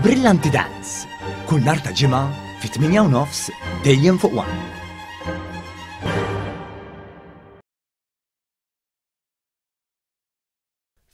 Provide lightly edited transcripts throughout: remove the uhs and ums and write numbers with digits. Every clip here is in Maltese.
Brillanti Dance, kull nhar ta' Ġimgħa fit-8 u nofs dejjem fuq One.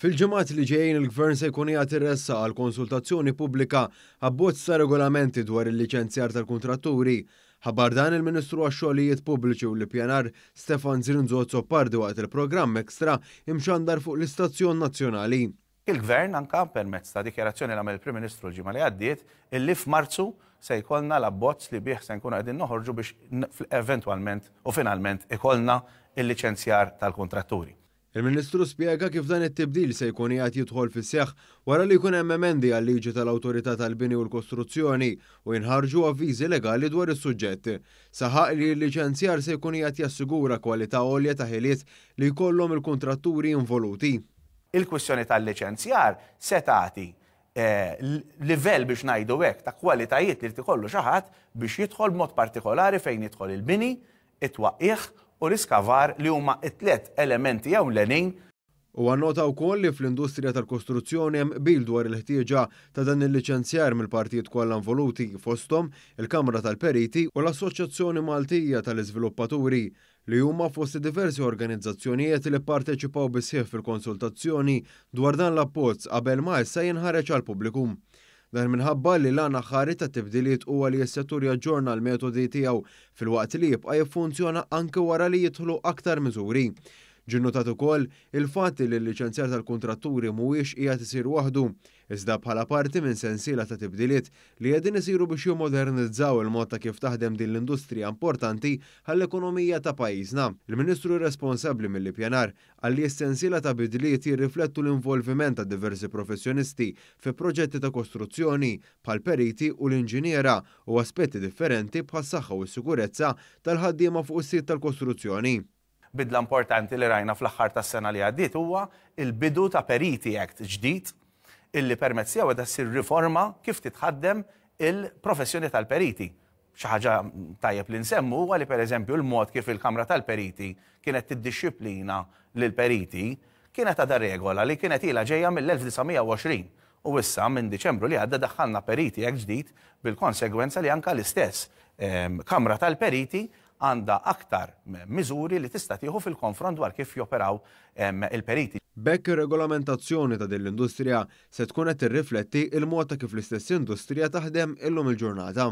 Fil-ġimgħat li ġejjin il-Gvern se jkun qiegħed iressaq għal konsultazzjoni pubblika abbozz ta' regolamenti dwar il-liċenzjar tal-kuntratturi. Ħabbar dan il-Ministru għax-Xogħlijiet Pubbliċi u l-Ippjanar Stefan Zrinzo Azzopardi waqt il-programm Extra imxandar fuq l-istazzjon nazzjonali. Il-Gvern anke permezz ta' dikjarazzjoni li għamel il-Prim Ministru l-ġimgħa li għaddiet illi f'Marzu se jkollna l-abbozz li bih se nkunu qegħdin noħorġu biex eventwalment u finalment ikollna l-liċenzjar tal-kuntratturi. Il-Ministru spjega kif dan it-tibdil se jkun qiegħed jidħol fis-seħħ wara li jkun hemm emendi għal-liġi tal-Awtorità tal-Bini u l-Kostruzzjoni u jinħarġu avviżi legali dwar is-suġġett. Saħaq li l-liċenzjar se jkun qiegħed jassigura kwalità għolja ta' ħiliet li jkollhom il-kuntratturi involuti. Il-kwistjoni tal-liċenzjar se tagħti livell biex ngħidu hekk ta' kwalitajiet li jrid ikollu xi ħadd biex jidħol b'mod partikolari fejn jidħol il-bini, it-twaqqigħ u l-iskavar li huma t-tliet elementi ewlenin. Huwa nnota wkoll li fl-industrija tal-kostruzzjoni hemm qbil dwar il-ħtieġa ta' dan il-liċenzjar mill-partijiet kollha involuti, fosthom il-Kamra tal-Periti u l-Assoċjazzjoni Maltija tal-Iżviluppaturi, li huma fost id-diversi organizzazzjonijiet li pparteċipaw bis-sħiħ fil-konsultazzjoni dwar dan l-abbozz qabel ma issa jinħareġ għall-pubbliku. Dan minħabba li l-għan aħħari tat-tibdiliet huwa li s-settur jaġġorna l-metodi tiegħu filwaqt li jibqa' jiffunzjona anke wara li jidħlu aktar miżuri. Ġie nnotat ukoll il-fatt li l-liċenzjar tal-kuntratturi mhuwiex qiegħed isir waħdu, iżda bħala parti minn sensiela ta' tibdiliet li qegħdin isiru biex jimmodernizzaw il-mod ta' kif taħdem din l-industrija importanti għall-ekonomija ta' pajjiżna. Il-Ministru responsabbli mill-Ippjanar Qal li s-sensiela ta' bidliet jirriflettu l-involviment ta' diversi professjonisti fi proġetti ta' kostruzzjoni, bħall-periti u l-inġiniera, u aspetti differenti bħas-saħħa u s-sikurezza tal-ħaddiema fuq is-sit tal-kostruzzjoni. Bidla importanti li rajna fl-aħħar tas-sena li għaddiet huwa l-bidu ta' Periti Act ġdid illi permezz tiegħu qiegħda ssir riforma kif titħaddem il-professjoni tal-periti. Xi ħaġa tajjeb li nsemmu huwa li pereżempju l-mod kif il-Kamra tal-Periti kienet tiddixxiplina lill-periti kienet għadha regola li kienet ilha ġejja mill-1920 u issa minn Diċembru li għadda daħħalna Periti Act ġdid bil-konsegwenza li anke l-istess Kamra tal-Periti għandha aktar miżuri li tista' tieħu fil-konfront dwar kif joperaw il-periti. B'hekk ir-regolamentazzjoni ta' din l-industrija se tkun qed tirrifletti l-mod ta' kif l-istess industrija taħdem illum il-ġurnata.